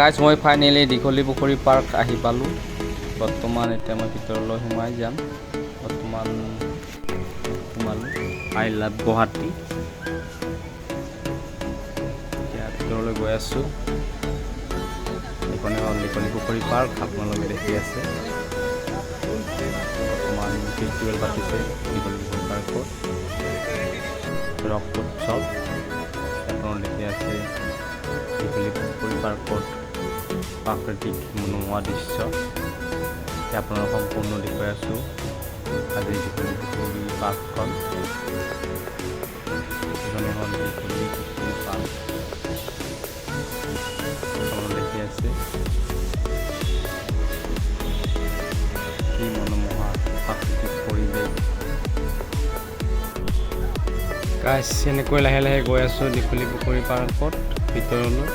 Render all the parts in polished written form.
Guys, মই finally দীঘলী পুখুৰী park আহি পালোঁ। বৰ্তমান এতিয়া মই ভিতৰলৈ সোমাই যাম। বৰ্তমান সোমালোঁ। I love Guwahati. এতিয়া ভিতৰলৈ গৈ আছোঁ। এইখনে হ'ল দীঘলী পুখুৰী পাৰ্ক, আপোনালোকে দেখি আছে। বৰ্তমান ফেষ্টিভেল পাতিছে দীঘলী পুখুৰী পাৰ্কত, ৰস উৎসৱ। আপোনালোকে দেখি আছে দীঘলী পুখুৰী পাৰ্কত প্ৰাকৃতিক মনোমোহা দৃশ্য। এতিয়া আপোনালোক সম্পূৰ্ণ দেখুৱাই আছোঁ আজি দীঘলী পুখুৰী পাৰ্কখন। এইখনে হ'ল দীঘলী পুখুৰী পাৰ্ক। আপোনালোকে দেখি আছে কি মনোমোহা প্ৰাকৃতিক পৰিৱেশ। গাইজ, এনেকৈ লাহে লাহে গৈ আছোঁ দীঘলী পুখুৰী পাৰ্কত ভিতৰলৈ।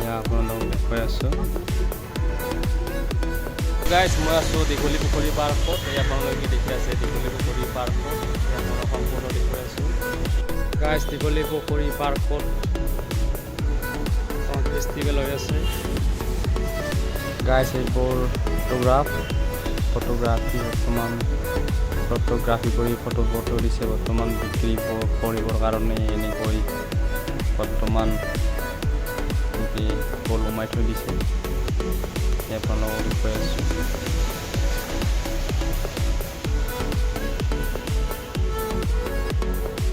এয়া আপোনালোকক দেখুৱাই আছোঁ। গাইজ, মই আছোঁ দীঘলী পুখুৰী পাৰ্কত। এই আপোনালোকে দেখি আছে দীঘলী পুখুৰী পাৰ্কত। এই আপোনালোক সম্পূৰ্ণ দেখুৱাই আছোঁ। গাইজ, দীঘলী পুখুৰী পাৰ্কত ফেষ্টিভেল হৈ আছে। গাইজ, এইবোৰ ফটোগ্ৰাফি, বৰ্তমান ফটোগ্ৰাফি কৰি ফটো ফটো দিছে। বৰ্তমান বিক্ৰী কৰিবৰ কাৰণে এনেকৈ বৰ্তমান এনেকৈ ওলোমাই থৈ দিছে। এই আপোনালোকক দেখুৱাই আছোঁ।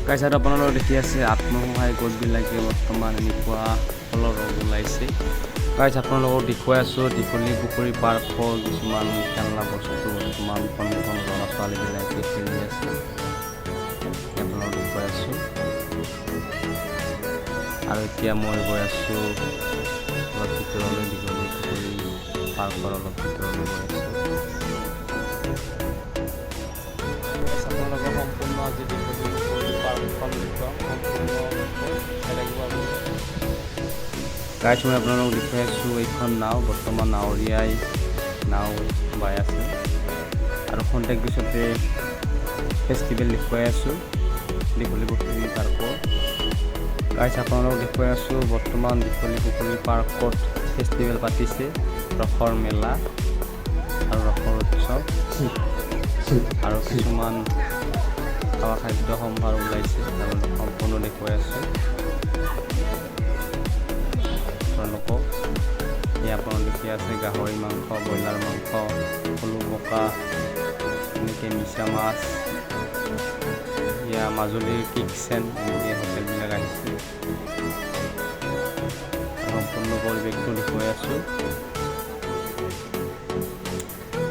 গাইজ, আৰু আপোনালোকে দেখি আছে আত্মসহায়ক গোটবিলাকে বৰ্তমান এনেকুৱা ফলৰ ৰস ওলাইছে। গাইজ, আপোনালোকক দেখুৱাই আছোঁ দীঘলী পুখুৰী পাৰ্কৰ কিছুমান খেলনা বস্তু। বৰ্তমান কণ কণ ল'ৰা ছোৱালীবিলাকে খেলি আছে, আপোনালোকক দেখুৱাই আছোঁ। আৰু এতিয়া মই গৈ আছোঁ অলপ ভিতৰলৈ, দীঘলী পুখুৰী পাৰ্কৰ অলপ ভিতৰলৈ গৈ আছোঁ। আপোনালোকে সম্পূৰ্ণ আজি দীঘলী পুখুৰী পাৰ্কখন দেখুৱাম, সম্পূৰ্ণ চাই থাকিব আপুনি। গাইজ, মই আপোনালোকক দেখুৱাই আছোঁ এইখন নাও। বৰ্তমান নাৱৰীয়াই নাও বাই আছে। আৰু খন্তেক পিছতে ফেষ্টিভেল দেখুৱাই আছোঁ দীঘলী পুখুৰী পাৰ্কৰ। গাইজ, আপোনালোকক দেখুৱাই আছোঁ বৰ্তমান দীঘলী পুখুৰী পাৰ্কত ফেষ্টিভেল পাতিছে, ৰসৰ মেলা আৰু ৰসৰ উৎসৱ। আৰু কিছুমান খোৱা খাদ্য সম্ভাৰ ওলাইছে, আপোনালোকক সম্পূৰ্ণ দেখুৱাই আছোঁ আপোনালোকক। এই আপোনালোক দেখি আছে গাহৰি মাংস, ব্ৰইলাৰ মাংস, পলু পকা, এনেকৈ মিছা মাছ। এয়া মাজুলীৰ কিটচেন, এনেকৈ হোটেলবিলাক আহিছে। সম্পূৰ্ণ পৰিৱেশটো দেখুৱাই আছোঁ।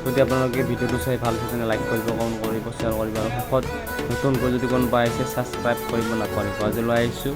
যদি আপোনালোকে ভিডিঅ'টো চাই ভাল পাইছে, তেনে লাইক কৰিব, কমেণ্ট কৰিব, শ্বেয়াৰ কৰিব আৰু শেষত নতুনকৈ যদি কোনোবা আহিছে, ছাবস্ক্ৰাইব কৰিব নাপাহৰিব। আজিলৈ আহিছোঁ।